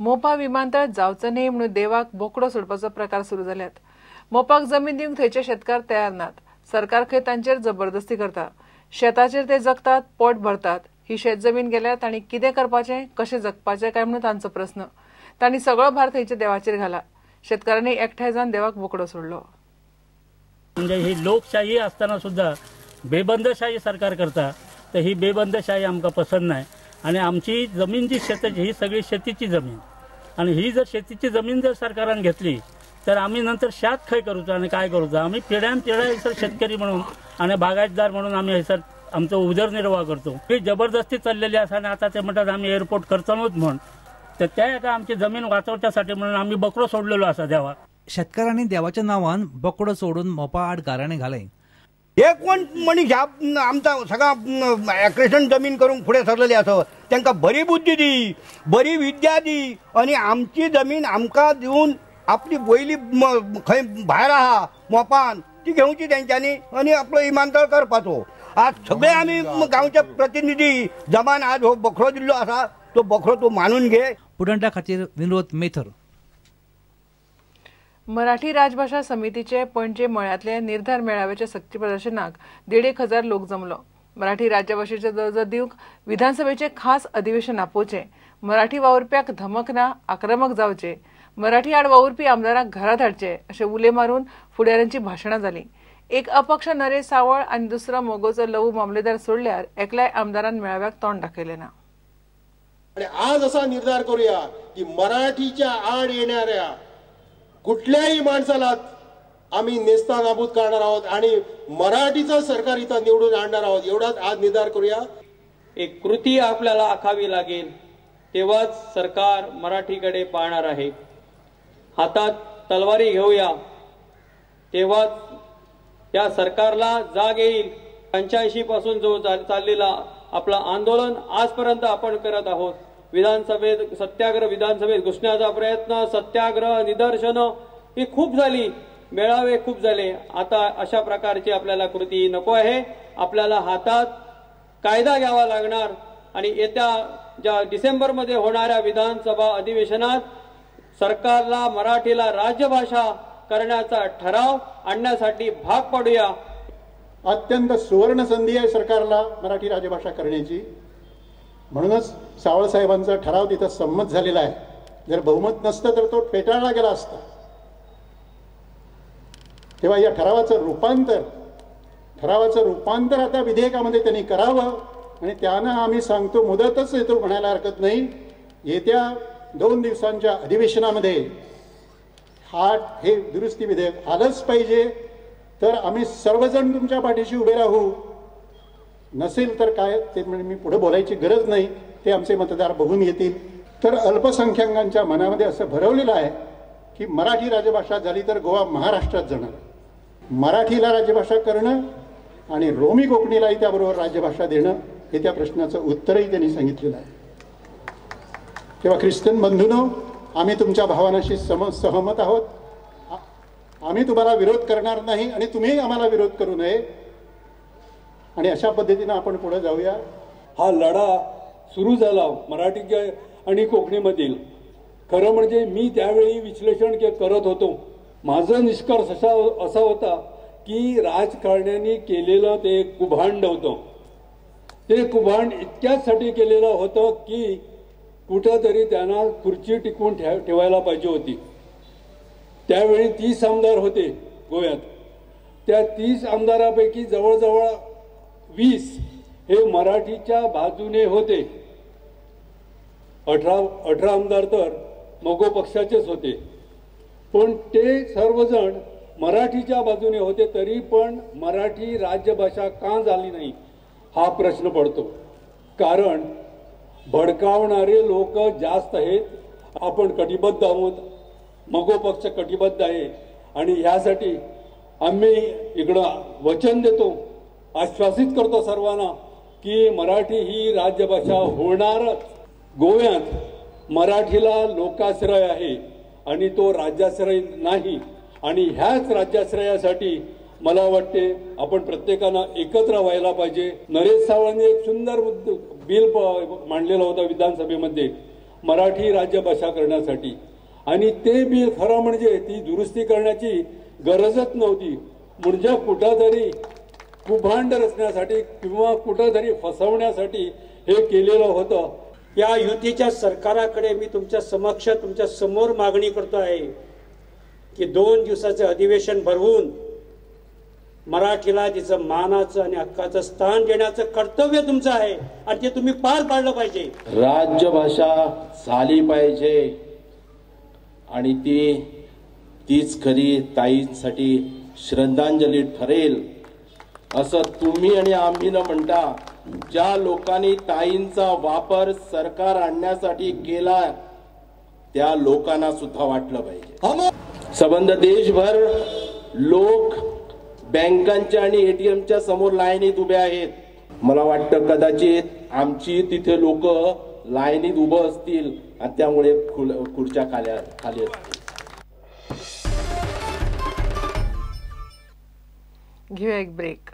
मोपा विमानतळ जावचो न्हय म्हणून देवाक बोकडो सोडपाचो प्रकार सुरू जाल्यात। मोपाक जमीन दिवंक थंयचे शेतकार तयार नात। सरकार खंय तांचेर जबरदस्ती करता। शेताचेर ते जगतात, पोट भरतात। ही शेत जमीन गेल्यार तांणी कितें करपाचें, कशें जगपाचें काय म्हणून तांचो प्रस्न। तांणी सगळो भार थंयच्या देवाचेर घाला। शेतकारांनी एकठांय जावन देवाक बोकडो सोडलो। म्हणजे ही लोकशाही असताना सुद्धा बेबंदशाही सरकार करता, तर ही बेबंदशाही आमकां पसंत नाही। आणि आमची जमीन जी शेताची ही सगळी शेतीची जमीन, आणि ही जर शेतीची जमीन जर सरकारान घेतली तर आम्ही नंतर शेत खंय करूचो आणि काय करूचो। आम्ही पिढ्यान पिढ्या हयसर शेतकरी म्हणून आणि बागायतदार म्हणून आम्ही हयसर आमचो उदरनिर्वाह करतो। ही जबरदस्ती चाललेली आसा आणि आता ते म्हणतात आम्ही एअरपोर्ट करतलोच म्हण, तर त्या एका आमची जमीन वाचवच्यासाठी म्हणून आम्ही बकरो सोडलेलो आसा देवा। शेतकारांनी देवाच्या नावान बोकडो सोडून मोपा आड गाराणें घालें। हे कोण मनीस ह्या आमचा सगळा ॲक्रेशन जमीन करूंक फुडें सरलेले आसा, तांकां बरी बुद्धी दी, बरी विद्या दी आनी आमची जमीन आमकां दिवन आपली वयली खंय भायर आहा मोपान ती घेवची तेंच्यांनी आनी आपलो विमानतळ करपाचो। आज सगळे आमी गांवचे प्रतिनिधी जमान आज हो बकरो दिल्लो आसा, तो बकरो तूं मानून घे। पुडंटा खातीर विनोद मेथर। मराठी राजभाषा समितीचे पणजे मळ्यांतले निर्धार मेळाव्याच्या शक्ती प्रदर्शनाक 1,500 लोक जमलो। मराठी राज्यभाषेचो दर्जो दिवंक विधानसभेचे खास अधिवेशन आपोवचें, मराठी वावुरप्याक धमक ना आक्रमक जावचे, मराठी आड वावुरपी आमदारांक घरा धाडचे अशे उले मारून फुडाऱ्यांची भाशणां जालीं। एक अपक्ष नरेश सावळ आनी दुसरो मोगोचो लवू मामलेदार सोडल्यार एकल्याय आमदारान मेळाव्याक तोंड दाखयलें ना। आज असा निर्धार करूया की मराठीच्या आड येणाऱ्या कुठल्याही माणसाला आम्ही नेस्तानाबूत करणार आहोत आणि मराठीचं सरकार इथं निवडून आणणार आहोत, एवढाच आज निर्धार करूया। एक कृती आपल्याला आखावी लागेल तेव्हाच सरकार मराठीकडे पाहणार आहे। हातात तलवारी घेऊया तेव्हाच या सरकारला जाग येईल। 85 पासून जो चाललेला आपला आंदोलन आजपर्यंत आपण करत आहोत। विधानसभेत सत्याग्रह, विधानसभेत घुसण्याचा प्रयत्न, सत्याग्रह, निदर्शनं ही खूप झाली, मेळावे खूप झाले। आता अशा प्रकारची आपल्याला कृती नको आहे। आपल्याला हातात कायदा घ्यावा लागणार आणि येत्या ज्या डिसेंबरमध्ये होणाऱ्या विधानसभा अधिवेशनात सरकारला मराठीला राज्यभाषा करण्याचा ठराव आणण्यासाठी भाग पाडूया। अत्यंत सुवर्ण संधी आहे सरकारला मराठी राजभाषा करण्याची, म्हणूनच सावळ साहेबांचा ठराव तिथं संमत झालेला आहे। जर बहुमत नसतं तर तो फेटाळला गेला असता। तेव्हा या ठरावाचं रूपांतर आता विधेयकामध्ये त्यांनी करावं आणि त्यांना आम्ही सांगतो, मुदतच येतो म्हणायला हरकत नाही, येत्या 2 दिवसांच्या अधिवेशनामध्ये हा हे दुरुस्ती विधेयक आलंच पाहिजे। तर आम्ही सर्वजण तुमच्या पाठीशी उभे राहू, नसेल तर काय ते मी पुढे बोलायची गरज नाही, ते आमचे मतदार बघून घेतील। तर अल्पसंख्याकांच्या मनामध्ये असं भरवलेलं आहे की मराठी राजभाषा झाली तर गोवा महाराष्ट्रात जाणार। मराठीला राजभाषा करणं आणि रोमी कोकणीलाही त्याबरोबर राजभाषा देणं हे त्या प्रश्नाचं उत्तरही त्यांनी सांगितलेलं आहे। तेव्हा ख्रिश्चन बंधूंनो, आम्ही तुमच्या भावनाशी सहमत आहोत। आम्ही तुम्हाला विरोध करणार नाही आणि तुम्हीही आम्हाला विरोध करू नये आणि अशा पद्धतीने आपण पुढे जाऊया। हा लढा सुरू झाला मराठीच्या आणि कोकणीमधील। खरं म्हणजे मी त्यावेळी विश्लेषण करत होतो, माझा निष्कर्ष असा होता की राजकारण्यांनी केलेलं ते कुभांड होतं। ते कुभांड इतक्यासाठी केलेलं होतं की कुठंतरी त्यांना खुर्ची टिकवून ठेवायला पाहिजे होती। त्यावेळी 30 आमदार होते गोव्यात, त्या 30 आमदारापैकी जवळजवळ 20 हे मराठीच्या बाजूने होते। 18 आमदार तर मगो पक्षाचेच होते, पण ते सर्वजण मराठीच्या बाजूने होते। तरी पण मराठी राज्यभाषा का झाली नाही हा प्रश्न पडतो, कारण भडकावणारे लोक जास्त आहेत। आपण कटिबद्ध आहोत, मगो पक्ष कटिबद्ध आहे आणि ह्यासाठी आम्ही इकडं वचन देतो, आश्वासित करतो सर्वांना की मराठी ही राज्यभाषा होणारच। गोव्यात मराठीला लोकाश्रय आहे आणि तो राज्याश्रय नाही, आणि ह्याच राज्याश्रयासाठी मला वाटते आपण प्रत्येकानं एकत्र व्हायला पाहिजे। नरेश सावळांनी एक सुंदर बिल मांडलेला होता विधानसभेमध्ये मराठी राज्यभाषा करण्यासाठी आणि ते बिल खरं म्हणजे ती दुरुस्ती करण्याची गरजच नव्हती। म्हणजे कुठंतरी कुभांड रचण्यासाठी किंवा कुठंतरी फसवण्यासाठी हे केलेलं होतं। या युतीच्या सरकाराकडे मी तुमच्या समक्ष तुमच्या समोर मागणी करतो आहे की 2 दिवसाचे अधिवेशन भरवून मराठीला तिचं मानाचं आणि हक्काचं स्थान देण्याचं कर्तव्य तुमचं आहे आणि ते तुम्ही पार पाडलं पाहिजे। राज्यभाषा झाली पाहिजे आणि ती तीच खरी ताईंसाठी श्रद्धांजली ठरेल असं तुम्ही आणि आम्ही न म्हणता ज्या लोकांनी ताईंचा वापर सरकार आणण्यासाठी केला त्या लोकांना सुद्धा वाटलं पाहिजे। सबंध देशभर लोक बँकांच्या आणि एटीएमच्या समोर लाईनीत उभे आहेत। मला वाटतं कदाचित आमची तिथे लोक लाईनीत उभं असतील आणि त्यामुळे खुर्च्या खाली असतील। घेऊया एक ब्रेक।